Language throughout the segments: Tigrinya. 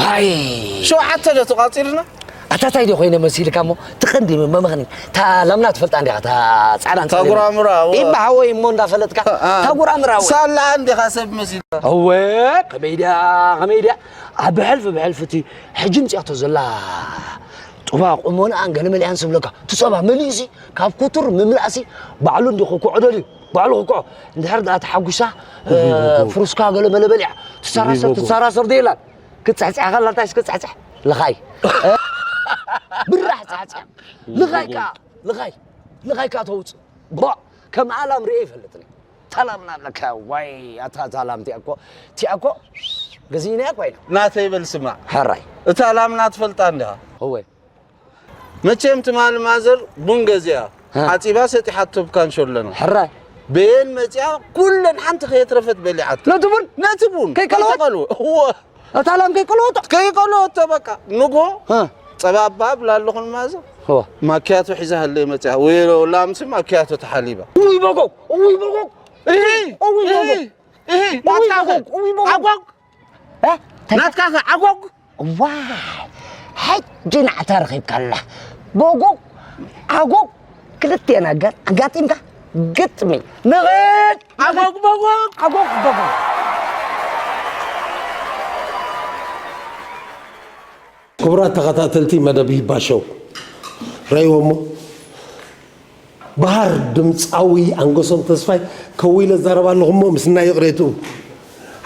ኣይ ሸውዓተ ዶ ተቋፂርና? ኣታ ታይ ዶ ኮይነ መሲልካ እሞ ትቐንዲ መመኽኒ። እታ ላምና ትፈልጣ እንዲኻ፣ እታ ፃዕዳ እንፅሊም። ታጉራምራ፣ እወ። ኢባ ሓወይ እሞ እንዳፈለጥካ፣ ኣ። ታጉራምራ፣ እወ። ሳላ እንዲኻ ሰብ መሲልካ። እወ፣ ከመይ ድያ፣ ከመይ ድያ? ኣብ ብሕልፊ፣ ብሕልፊ እቲ ሕጂ ምፅያቶ ዘላ ጡባ ቁሞንኣን ገለ መሊኣን ስብለካ። እቲ ፀባ መሊኡሲ፣ ካብ ኩቱር ምምላእሲ፣ ባዕሉ እንዲ ክኩዖ ደልዩ። ባዕሉ ክኩዖ። እንድሕር ደኣ ተሓጒሳ፣ እ፣ ፍሩስካ ገለ መለ በሊዓ። ትሰራሰር፣ ትሰራሰር ደይላን። ክትፅሕፅሕ ከላ እንታይ ክትፅሕፅሕ? ልኻይ። ብራሕ ፃዕፅያ። ልኻይ ከኣ፣ ልኻይ። ልኻይ ከኣ ተውፅእ። ቦ፣ ከም ኣላም ርእየ ይፈልጥኒ። ታላምና ኣለካ፣ ዋይ፣ ኣታ ታላም እቲኣ እኮ፣ እቲኣ እኮ፣ ገዚእናያ እኮ ኢና። ናተይ በል ስማዕ። ሕራይ። እታ ላምና ትፈልጣ እንዲኻ? እወ። መቸም ትማሊ ማዘር ቡን ገዚኣ፣ ሃ። ሓጺባ ሰጢሓቶ ብካንሾሎና። ሕራይ። በየን መጺኣ ኩለን ሓንቲ ከየትረፈት በሊዓቶ። ነቲ ቡን? ነቲ ቡን። ከይቀለወት? ከይተቐልወ። እወ። እታ ላም ከይቀለወቶ? ከይቀለወቶ በቃ። ንግሆ ሃ። ጸባ እባ እብላ ኣለኹ ንማዘር። እወ። ማኪያቶ ሒዛ ሃለየ መጺኣ። ወዮ ላምሲ ማኪያቶ ተሓሊባ። እውይ በጎ! እውይ በጎ! እሂ! እውይ በጎ! እሂ! እሂ! እውይ ናትካ በጎ! እውይ በጎ! ዓጓግ! እ? ናትካ ከ ዓጓግ? ዋይ፣ ሕጂ ናዕታ ረኺብካላ። በጎ፣ ዓጎግ ክልተ ነገር ኣጋጢምካ ግጥሚ። ንኺድ! ዓጎግ በጎግ! ዓጎግ በጎግ! ክቡራት ተኸታተልቲ መደብ ይባሸው፣ ረእይዎ እሞ፣ በሃር ድምፃዊ ኣንገሶም ተስፋይ ከው ኢለ እዛረብ ኣለኹ እሞ ምስናይ ይቕሬትኡ።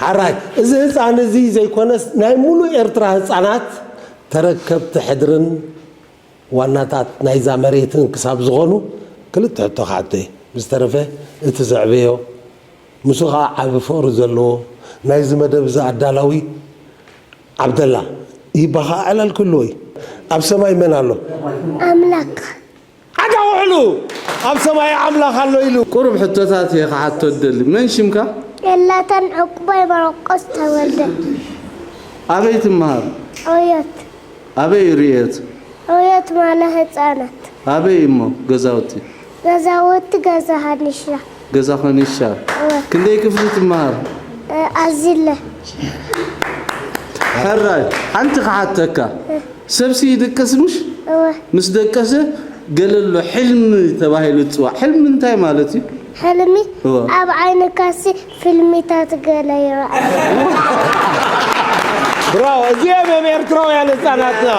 ሓራይ፣ እዚ ህፃን እዚ ዘይኮነስ ናይ ሙሉእ ኤርትራ ህፃናት ተረከብቲ ሕድርን ዋናታት ናይዛ መሬትን ክሳብ ዝኾኑ ክልተ ሕቶ ክሓቶ እየ። ብዝተረፈ እቲ ዘዕበዮ፣ ምስኡ ኸዓ ዓቢ ፍቕሪ ዘለዎ ናይዚ መደብ እዚ ኣዳላዊ ዓብደላ ይባኻ ዕለል ክሉ ወይ ኣብ ሰማይ መን ኣሎ? ኣምላኽ። ዓጋ ውዕሉ ኣብ ሰማይ ኣምላኽ ኣሎ ኢሉ። ቁሩብ ሕቶታት እየ ክሓቶ እደሊ። መን ሽምካ? የላታን ዕቁባይ ማርቆስ ተወልደ። ኣበይ ትመሃር? ዕዮት። ኣበይ እዩ ርእየት? ዕዮት ማለ ህፃናት። ኣበይ እሞ ገዛውቲ? ገዛውቲ ገዛ ሃኒሻ። ገዛ ከኒሻ። እወ። ክንደይ ክፍሊ ትመሃር? እ፣ ኣዚለ። ሕራይ፣ ሓንቲ ክሓተካ። እ። ሰብሲ ይድቅስ ምሽ? እወ። ምስ ደቀሰ ገለ ኣሎ ሕልሚ ተባሂሉ ዝፅዋዕ። ሕልሚ እንታይ ማለት እዩ? ሕልሚ እወ። ኣብ ዓይንካሲ ፊልሚታት ገለ ይረኣይ። ብራቮ፣ እዚኦም እዮም ኤርትራውያን ህፃናትና።